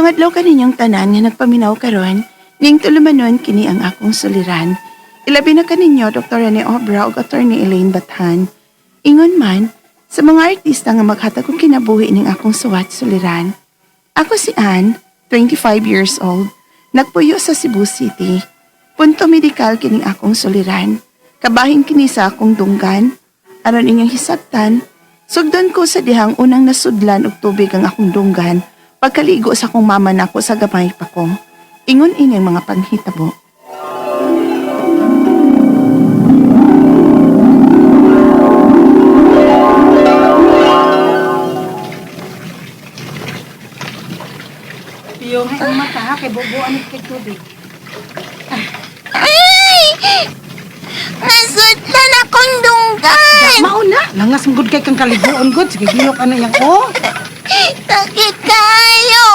Maayong adlaw kaninyong tanan nga nagpaminaw karon, ning tulumanon kini ang akong suliran. Ilabi na kaninyo Dr. Rene Obra ug Attorney Elaine Bathan. Ingon man sa mga artista nga maghatag og kinabuhi ning akong suwat suliran. Ako si Ann, 25 years old, nagpuyo sa Cebu City. Punto medikal kining akong suliran. Kabahin kini sa akong dunggan. Aron inyong hisabtan, sugdon ko sa dihang unang nasudlan og tubig ang akong dunggan pagkaligo sa akong mama nako sa gamay pa ko. Ingon ini ang mga panghitabo. Piyong ang mata ha, kay bubuan kay tubig. Ay! Nasudlan akong dunggan! Mauna, langas mong good kay kang kaliguon good. Sige, giyok ano yang oh. Sakit kayo!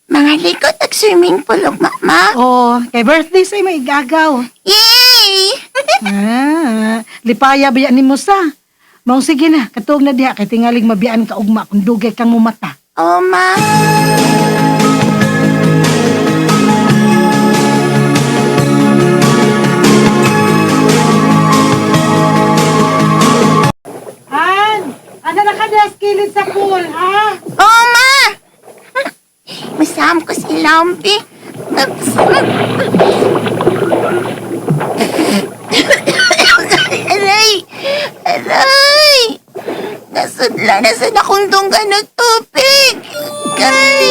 Mga likot ag swimming pool og mama. Oh, kay birthday sa imo igagaw. Yay! Ah, lipaya biya ni Musa. Maong sige na, katuog na diha kay tingaling mabiyaan ka ugma kung dugay kang mumata. Oh, ma. Han, ano na ka des kilid sa pool, ha? Oh, ma! Masam ko si Lampi. Aray! Aray! Nasudla na sa akong dunggan ng tubig! Kay!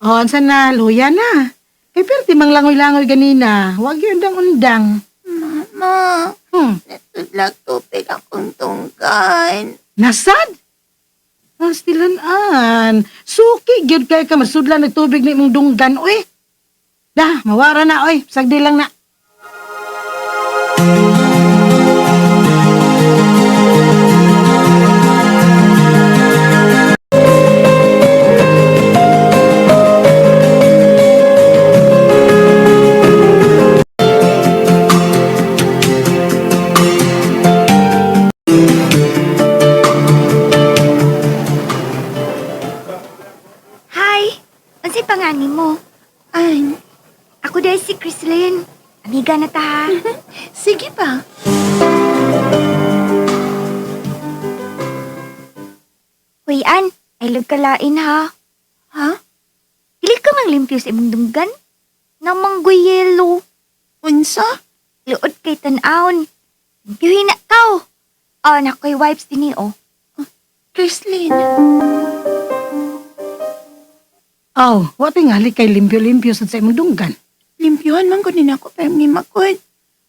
Oh, ansa na, luya na. Kay perti mang langoy-langoy ganina. Wag yun undang-undang. Mama, nasudla tubig akong dunggan. Nasad? Pastilan an. Suki gyud kay ka masudlan ng tubig ni imong dunggan oy. Dah, mawara na oy. Sagdi lang na. Hi! Unsay pangani mo? An, Ako dahil si Chrislyn. Amiga na ta ha. sige pa. Hoy An, ay kalain ha. Ha? Dili ka mang limpyo sa imong dunggan. Namanggoy yelo. Unsa? Luod kay tan-awon. Limpyuhin na ka. Oh, nakoy wipes din eh, oh. Chrislyn. Oh, wa tingali kay limpyo-limpyo sad sa imong dunggan. Limpyuhan man ko din ako pero ni Makod.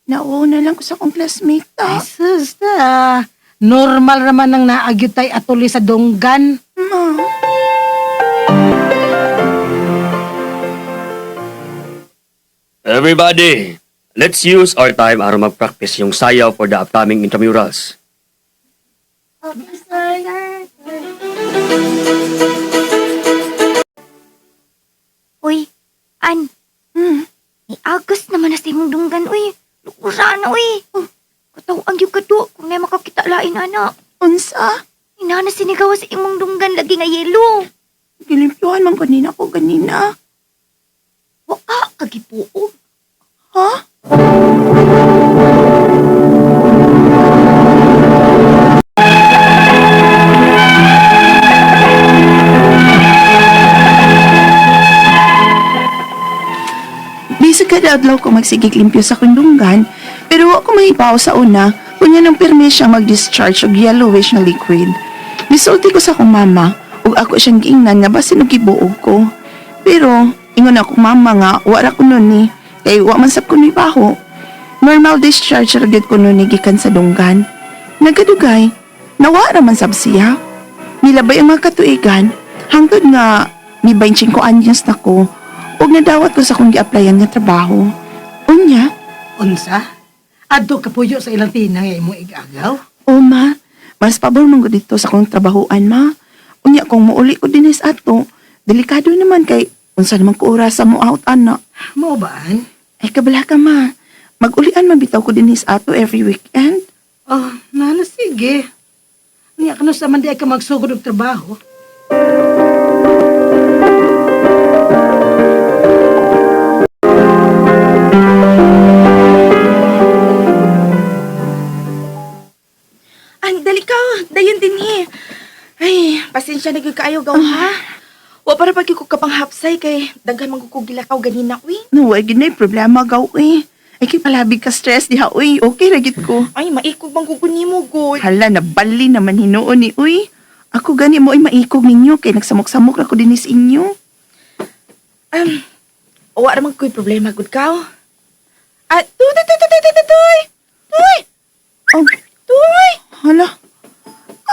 Nauuna lang ko sa akong classmate Ay ta. sus ta. Normal raman ang naagyud tay atuli sa dunggan. Ma. Everybody, let's use our time aron mag-practice yung sayaw for the upcoming intramurals. Okay, sir. Uy, An, may agas naman na sa imong dunggan, uy. Lukura na, uy. Oh, kataw ang yung kado kung na makakita lain, ana. Unsa? Inana sinigaw sa imong dunggan lagi nga yelo. Gilimpyuhan man ko nina ko ganina. Wa ka kagipuog. Ha? Bisag kada adlaw ko magsigig limpyo sa kundunggan, pero wa ko mahibaw sa una kung yan ang pirmi siyang mag-discharge og yellowish na liquid. Misulti ko sa akong mama ug ako siyang giingnan nga basin og gibuog ko. Pero ingon akong mama nga wa ra ko nun ni kay wa man sab ko ni baho. Normal discharge ra gyud ko nun ni gikan sa dunggan. Nagkadugay, nawa ra man sab siya. Nilabay ang mga katuigan hangtod nga mi 25 anyos na ko ug nadawat ko sa akong gi-applyan nga trabaho. Unya, Unsa? Adto ka puyo sa ilang tinang imong igagaw. O ma, mas pabor man gud dito sa akong trabahoan ma. Unya kung muuli ko dinhi sa ato, delikado naman kay unsa naman ko oras sa mo out ana. Mao ba, an? Ay kabala ka ma. Magulian man bitaw ko dinhi sa ato every weekend. Oh, nana, sige. Niya kano sa man di ay ka magsugod og trabaho. Ang dali ka, dayon din eh. Ay, pasensya na gyud kaayo gaw ha. Wa para pag ko kapang hapsay kay daghan man ko gilakaw ganina uy. No, ay ginay problema gaw eh. Ay kay palabi ka stress diha uy. Okay ra gid ko. Ay, maikog man ko nimo gud. Hala, nabali naman hinuon ni uy. Ako gani mo ay maikog ninyo kay nagsamok-samok ra ko dinhi sa inyo. Um, wa ra man ko'y problema gud kaw. Ah, tuy tuy tuy tuy tuy tuy. Tuy, Oh, tuy. hala.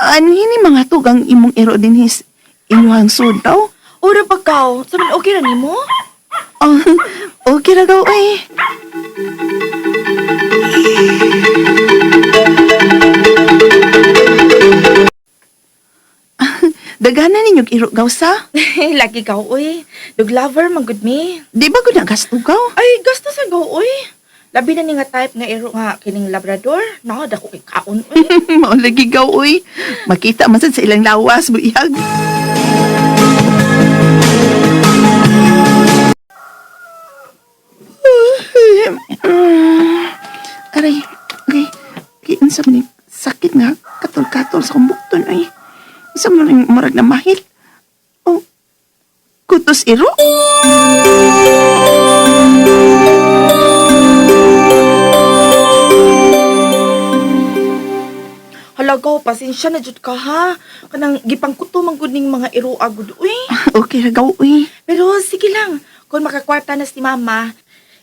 Anhi ni mga tugang imong iro dinhi sa inyuhang sud daw? Ora pa kaw, sa man okay ra nimo? Oh, okay ra gaw eh. Daghanan ninyo iro gaw sa? Lagi kaw uy. Dog lover man gud mi. Di ba gud nagasto gaw? Ay, gasto sa gaw uy. Labi na ni nga type nga iro nga kining Labrador. Nako, dako kay kaon uy. Mao lagi gaw uy. Makita man sad sa ilang lawas buyag. Aray, okay. Okay, unsa man ni sakit nga katol-katol sa akong bukton ay. Unsa man ning murag na mahit. Oh, kutos iro? Hala gaw, pasensya na jud ka ha. Kanang gipangkuto man gud ning mga iro agud uy. Okay ra gaw uy. Pero sige lang, kung makakwarta na si mama,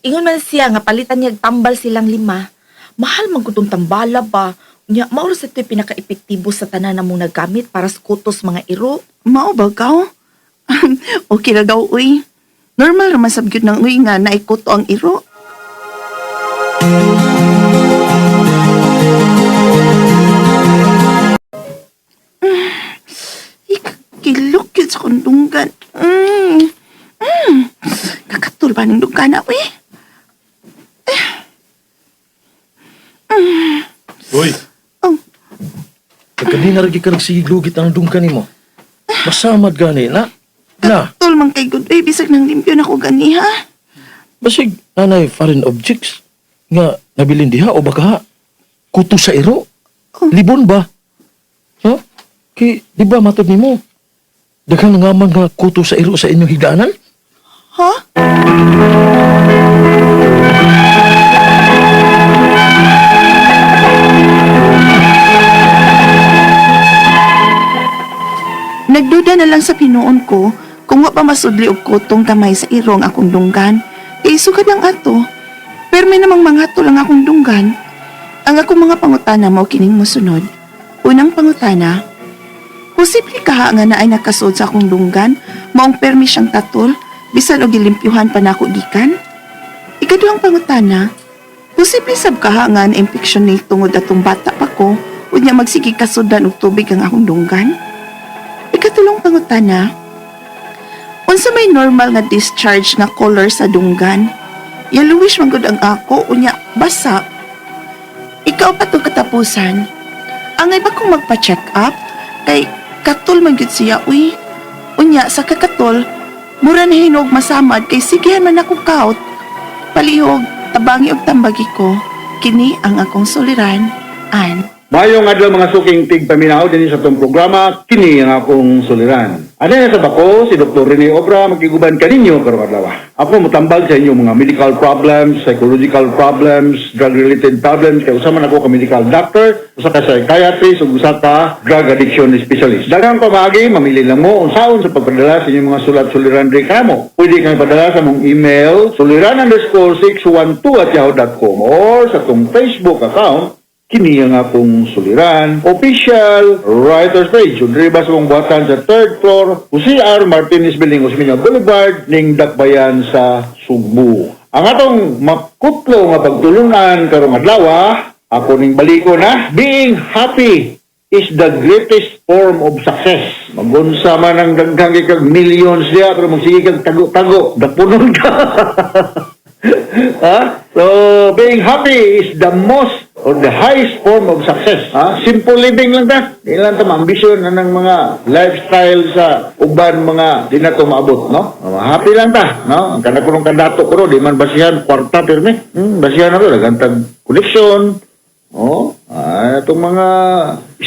ingon man siya nga palitan niya og tambal silang lima. Mahal man gud tong tambala ba? Nya mao ra sa to'y pinaka-epektibo sa tanan na mong nagamit para sa kutos mga iro. Mao ba gaw? Okay ra gaw uy. Normal ra man sab gyud nang uy nga naikuto ang iro. Ikakilok yun sa kundunggan. Kakatul ba ng dunggan na, uy? Uy, Oh, pagkanina rin ka nagsiglugit ang dungka nimo. Masamad gani na. Na, katul man kay good, uy. Bisag nang limpyo na ko gani, ha? basig nanay foreign objects nga nabilin diha o baka ha, kuto sa iro. Oh. Libon ba? Ha? Kay di ba matod nimo? Daghan nga man nga kuto sa iro sa inyong higdaanan? Ha? Nagduda na lang sa pinuon ko kung wa pa masudli og kutong kamay sa irong akong dunggan. Kay sugad ang ato. Pero may namang mga lang akong dunggan. Ang akong mga pangutana mao kining mosunod. Unang pangutana, posible kaha nga naay nakasud sa akong dunggan, maong permi siyang tatol, bisan og gilimpyuhan pa nako gikan? Ikaduhang pangutana, posible sab kaha nga na impeksyon ni tungod atong bata pa ko, unya magsige kasudan og tubig ang akong dunggan? Ikatulong pangutana, unsa may normal nga discharge nga color sa dunggan? Yellowish man gud ang ako, unya basa. Ikaw pa to katapusan. Angay ba kong magpa-check up? Kay katul man gyud siya, uy. Unya sa kakatol, mura na hinog masamad kay sigihan man ako kaut. Palihog, tabangi og tambagi ko. Kini ang akong suliran, an. Mayong adlaw mga suking tigpaminaw dinhi sa atong programa kini ang akong suliran. Ano na sa bako si Dr. Rene Obra magkiguban kaninyo karong adlaw. Ako motambag sa inyong mga medical problems, psychological problems, drug-related problems kay usa man ako ka medical doctor, usa ka psychiatrist ug usa ka drug addiction specialist. Daghang pamaagi mamili lang mo unsaon sa pagpadala sa inyong mga sulat suliran diri kamo. Pwede kang padala sa mong email suliran_612@yahoo.com or sa atong Facebook account kini ang akong suliran, official writer's page. Ug diri ba sa mong buhatan sa third floor, Jose R. Martinez Building, Osmeña Boulevard, ning Dakbayan sa Sugbo. Ang atong makutlo nga pagtulunan karong adlaw, ako ning baliko na, being happy. is the greatest form of success. Magunsa man ang daghang kag millions diya, pero magsige kag tago-tago, dapunon ka. Ha? So, being happy is the most or the highest form of success. Ha? Simple living lang ta. Di lang ta maambisyon na ng mga lifestyle sa uban mga di na to maabot, no? Happy lang ta, no? Ang kana kunong kandato ko ro, di man basihan kwarta pirmi. Basihan na ro, daghan tag connection, oh, itong mga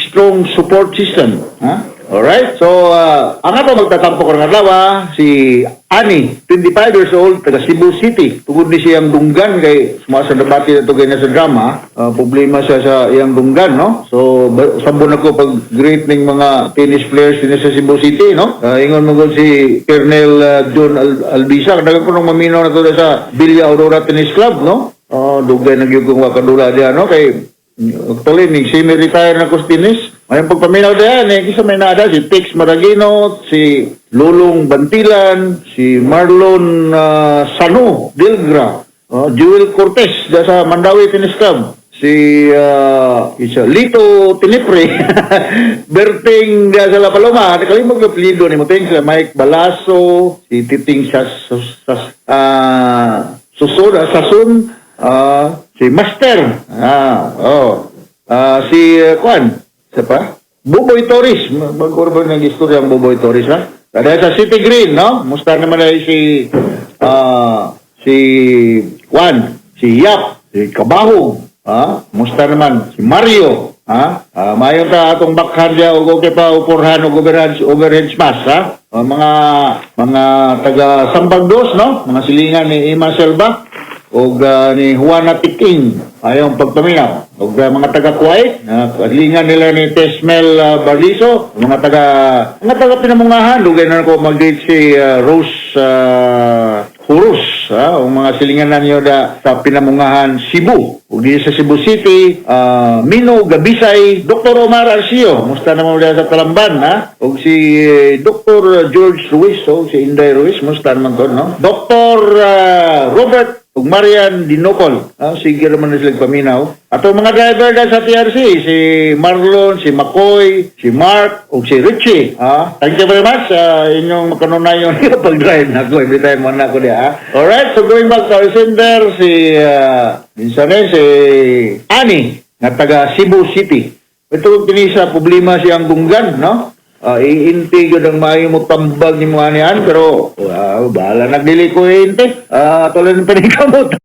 strong support system. Ha? Alright? So, ang ato magtatampo karong adlaw, si Ani, 25 years old, taga Cebu City. Tungod ni siyang dunggan kay suma sa debate na to kay sa drama, problema siya sa iyang dunggan, no? So, sabon ako pag great ning mga tennis players din sa Cebu City, no? Ingon mo gud si Colonel John Albisa, kadagan ko nung maminaw na to sa Villa Aurora Tennis Club, no? Oh, dugay na gyud kong wakadula diya, no? Kay actually, ning semi-retire na ko sa tennis. Ngayon pagpaminaw diyan, eh, kisa may naada, si Tix Maragino, si Lulong Bantilan, si Marlon Sano Delgra, Jewel Cortez, diya sa Mandawi Tennis Club, si isa, Lito Tinipre, Berting diya sa La Paloma, kalimog na apelyido ni mo ting sila Mike Balaso, si Titing Sas, Susun, Sasun, si Master, oh, si Kwan, sa pa? Buboy Torres, bago ba nag istorya ang Buboy Torres, ha? Kada sa City Green, no? Musta naman ay si Kwan, si Yap, si Kabahog, ha? Musta naman si Mario, ha? Mayon ta atong backhand diya og okay pa o forehand og overhead smash, ha? Mga taga Sambag Dos, no? Mga silingan ni Ima Selva og ni Juana Tiking ayong pagpaminaw og mga taga Kuwait silingan nila ni Tesmel Barliso, mga taga Pinamungahan, dugay na ko mag si Rose Hurus, ha, o mga silingan na niyo da sa Pinamungahan, Cebu. Ug di sa Cebu City, Mino Gabisay, Dr. Omar Arcio, musta naman ulit sa Talamban, ha? Ug si Dr. George Ruiz, o si Inday Ruiz, musta naman to, no? Dr. Robert ug Marian Dinocol, sige naman na sila paminaw. Ato mga driver na sa TRC, si Marlon, si McCoy, si Mark, ug si Richie. Thank you very much sa inyong makanunayon pag-drive na ako. Every time mo na ako diya. Alright, so going back to our sender, si minsan eh, si Ani, nga taga Cebu City. Ito kini sa problema siyang dunggan, no? Iinti gyud ang maayo mo tambag ni mga niyan, pero bahala nagdili ko iinti. Tuloy ng panikamot.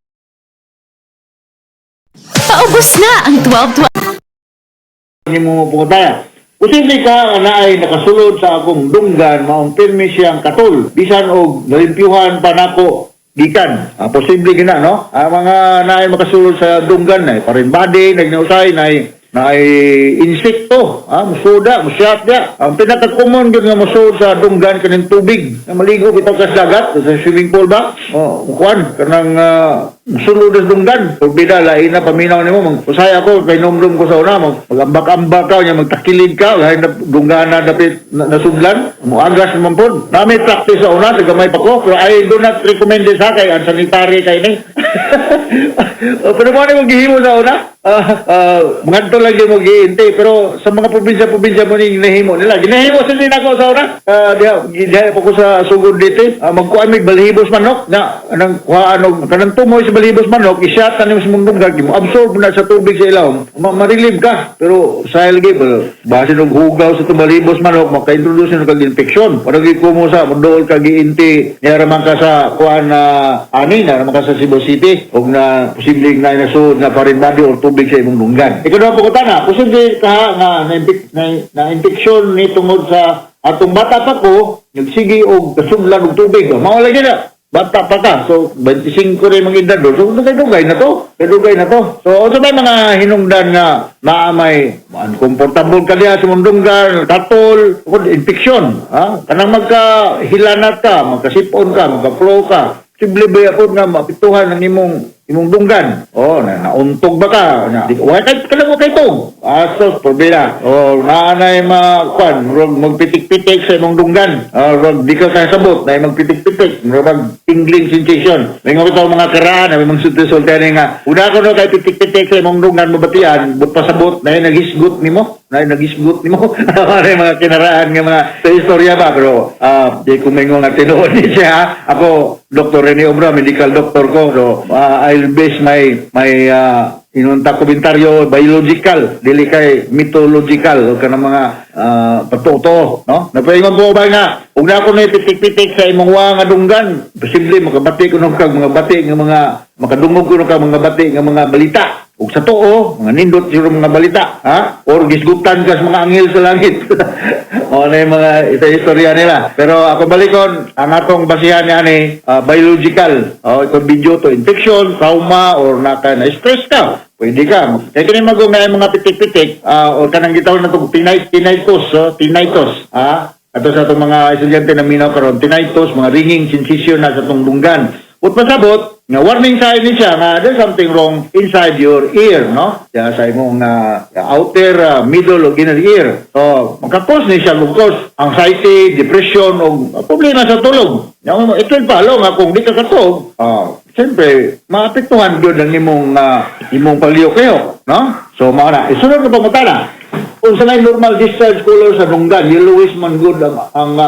Paubos na ang 12 Ni mo pungutana. Posible ka nga naay nakasulod sa akong dunggan maong pirmi siyang katol bisan og nalimpyuhan pa nako gikan. Posible gina, no? Ang mga naay makasulod sa dunggan na foreign body, nagnausay na naay insekto, musuda, musyat ya. Ang pinaka-common gyud nga musud sa dunggan kaning tubig. Na maligo bitaw ka sa dagat, sa swimming pool ba? Oh, kuan kanang sulod sa dunggan. Turbida lain na paminaw nimo, mag usay ako kay nomdom ko sa una, mag-ambak-ambak ka nya magtakilid ka, lain na dunggan na dapit na, nasudlan, muagas naman pod. Nami practice sa una sa gamay pa ko, pero I do not recommend this ha kay unsanitary kay ni. Pero mo ni gihimo sa una? Ngadto lang gyud mo giinti, pero sa mga probinsya-probinsya mo ni ginahimo nila. Ginahimo sa din ako sa una. Diha diha pa ko sa sugod dito. Magkuan mig balhibos manok na anang kuhaan og kanang tumoy sa balhibos manok, isyat na nimo sa mong dunggan, mo absorb na sa tubig sa ilawom. Ma-relieve ka. Pero sa lagi basin og hugaw sa itong balhibos manok, maka-introduce na kag infection. Parang ko mo sa moduol ka giinti, niya man ka sa kuan na ani na man ka sa Cebu City og na posibleng na nasuod na foreign body or tubig sa imong dunggan. Ikaw po na, posible ka nga na infection ni tungod sa atong bata pa ko, nagsige og kasudlan og tubig. Mao lagi na. Bata pa ka. So, 25 rin mga edad doon. So, dugay-dugay na to. Dugay na to. So, unsa may mga hinungdan nga naamay uncomfortable ka diha sa imong dunggan, katol, kung infection. Ha? Kanang magkahilanat ka, magkasipon ka, magka-flow ka. Posible ba yakon nga maapektuhan ang imong imong dunggan. Oh, na nauntog ba ka? Na, di, wa kay kala mo kay tug. Asos problema. Oh, naanay ma kwan, murag magpitik-pitik sa imong dunggan. Ah, murag di ka kasabot na magpitik-pitik, murag mag tingling sensation. May nga bitaw mga karaan, may mga sulti-sulti ani nga. Una ko no kay pitik-pitik sa imong dunggan mabatian, but pasabot na naghisgot nimo, na naghisgot nimo. Ano yung mga kinaraan nga mga sa istorya ba, pero di ko maingon nga tinuod ni siya. Ako, Dr. Rene Obra, medical doctor ko. So, I'll base my my inunta komentaryo biological, dili kay mythological o kanang mga patuto, no? Napaingon ko ba nga, ug na ako na pitik-pitik sa imong wa nga dunggan, posible makabati ko kag mga bati nga mga makadungog ko kag mga bati nga mga balita. Ug sa tuo, mga nindot siguro mga balita, ha? Or gisgutan ka sa mga anghel sa langit. O na yung mga isa istorya nila. Pero ako balikon, ang atong basihan niya ni biological. O, ito video to infection, trauma, or naka na stress ka. Pwede ka. Kaya kini magong na mga pitik-pitik, o kanang gitawag na to, tinnitus, oh, tinnitus, ha? Ato sa atong mga estudyante na minaw karon, tinnitus, mga ringing sensation na sa atong dunggan. Ut pasabot, nga warning sign ni siya nga there's something wrong inside your ear, no? Ya, sa imong outer, middle o inner ear. So, maka-cause ni siya, of course, anxiety, depression, o problema sa tulog. Ya, ito yung palo nga kung di ka katog, siyempre, maapektuhan gyud ang imong paglihok-lihok, no? So, mao na. Isunod na pangutana. Unsa may normal discharge color sa dunggan, yellowish man good ang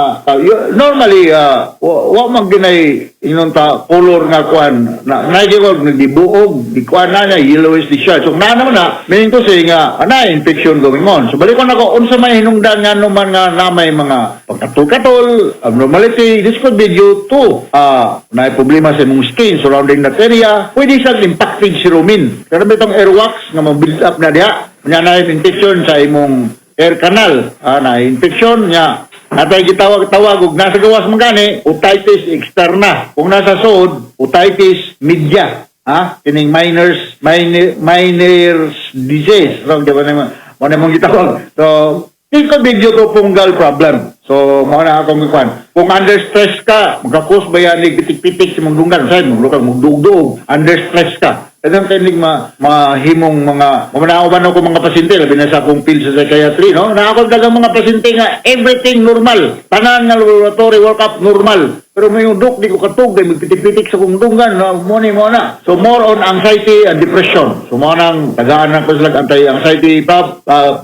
normally wa man ginay inon ta color nga kuan na nagiwag nagdibuog di kuan na niya yellowish discharge. So na naman na meaning to say nga ana infection going on. So balikon ako, unsa may hinungdan nga naman nga na may mga pagkatol-katol, abnormality? This could be due to na problema sa imong skin surrounding that area. Pwede siyang impacted cerumen, pero bitong earwax nga ma-build up na diha. Nya na infection sa imong ear canal, na infection nya natay gitawag-tawag og nasa gawas man gani otitis externa. Kung nasa suod, otitis media. Ha, kining minors disease wrong di ba naman mo na mong gitawag. So it could be due to fungal problem. So mao na akong gikuan. Kung under stress ka, maka-cause ba yan pitik-pitik sa imong dunggan, say mo kag magdugdug, under stress ka. Daghang kay ma mahimong mga mamanaw ba ko mga pasyente, labi na sa akong field sa psychiatry, no? Na ako daghang mga pasyente nga everything normal. Tanan nga laboratory workup normal. Pero may yung dok, di ko katug, dahil magpitik-pitik sa kong dunggan, no? Mo ni mo na. So more on anxiety and depression. So mo nang tagaan na ko sila anti-anxiety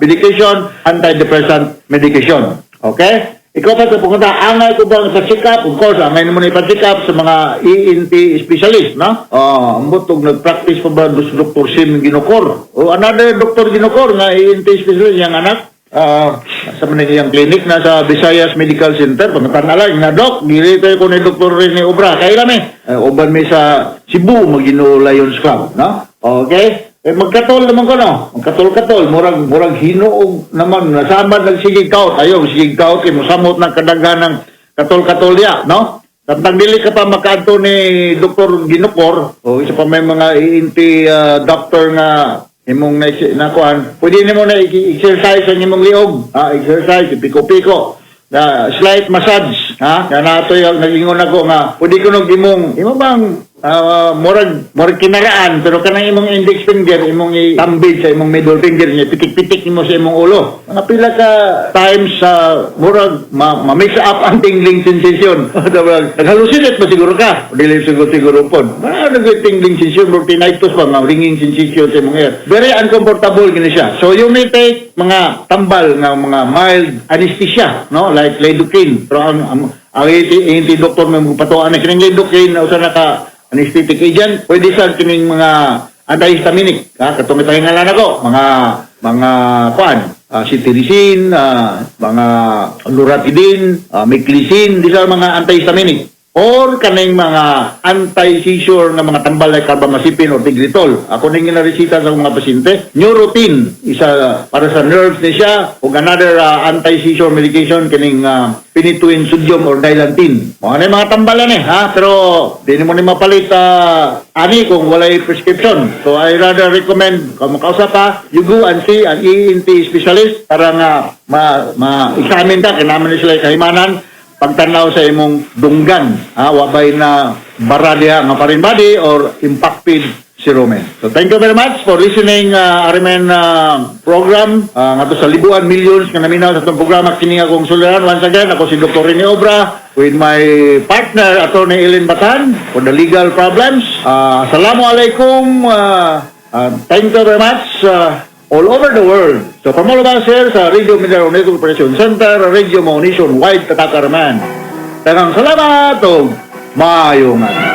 medication, antidepressant medication. Okay? Ikaw pa sa pupunta, angay ko bang sa check-up? Of course, angay mo na ipa-check up sa mga ENT specialist, no? Oh, ambot og nag-practice pa ba sa Dr. Sim Ginocor? O another Dr. Ginocor nga ENT specialist, yang anak, sa man iyang clinic na sa Visayas Medical Center. Pangutan lang nga, "Doc, dili tayo ko ni Dr. Rene Obra." Kaya mi uban mi sa Cebu Maginoo Lions Club, no? Okay. Eh, magkatol naman ko, no? Magkatol-katol, murag hinuog naman, nasamad nagsigig kaut. Ayaw, sigig kaut, kay mosamot ng kadaghan ng katol-katol diya, no? Tantang dili ka pa makaadto ni Dr. Ginukor, o isa pa may mga ENT doctor nga imong na nakuan, pwede nimo na i-exercise ang imong liog. Ah, exercise, piko-piko. Na slight massage, ha? Kaya nato yung nag-ingon ako nga, pwede ko nog imong, imo bang murag kinaraan, pero kanang imong index finger imong itambid sa imong middle finger niya, pitik-pitik nimo sa imong ulo. Mga pila ka times sa murag ma-mix up ang tingling sensation. Nag-hallucinate ba siguro ka? O dili siguro siguro pod. Mga nag-tingling sensation, murag tinnitus pa, mga ringing sensation sa imong ear. Very uncomfortable gini siya. So you may take mga tambal nga mga mild anesthesia, no? Like lidocaine. Pero ang ENT doctor may magpatuan na kining lidocaine usa na ka anesthetic agent, pwede sa kining mga antihistaminic, ha? Katong ipahingalan ako, mga kuan, cetirizine, mga loratadine, meclizine, these are mga antihistaminic. Or kaning mga anti-seizure nga mga tambal like carbamazepine or Tegretol. Ako ning ginaresita sa mga pasyente. Neurotin, isa para sa nerves ni siya, ug another anti-seizure medication kining phenytoin sodium or Dilantin. Mga na mga tambalan eh, ha? Pero di mo ni mapalit ani kung walay prescription. So I rather recommend kung makausap pa, you go and see an ENT specialist para nga ma-examine ka, kinaman ni sila kahimanan pagtanaw sa imong dunggan, ha, wabay na bara diha nga foreign body or impacted. si Roman. So thank you very much for listening Arimen program ngadto sa libuan millions nga naminaw sa atong programa kini akong suliran. Once again, ako si Dr. Rene Obra with my partner Attorney Ellen Batan for the legal problems. Assalamualaikum. Thank you very much all over the world. So from all of us here sa Radio Mindanao Network Operation Center, Radio Mo Nationwide, Tatakaraman. Daghang salamat o maayong adlaw.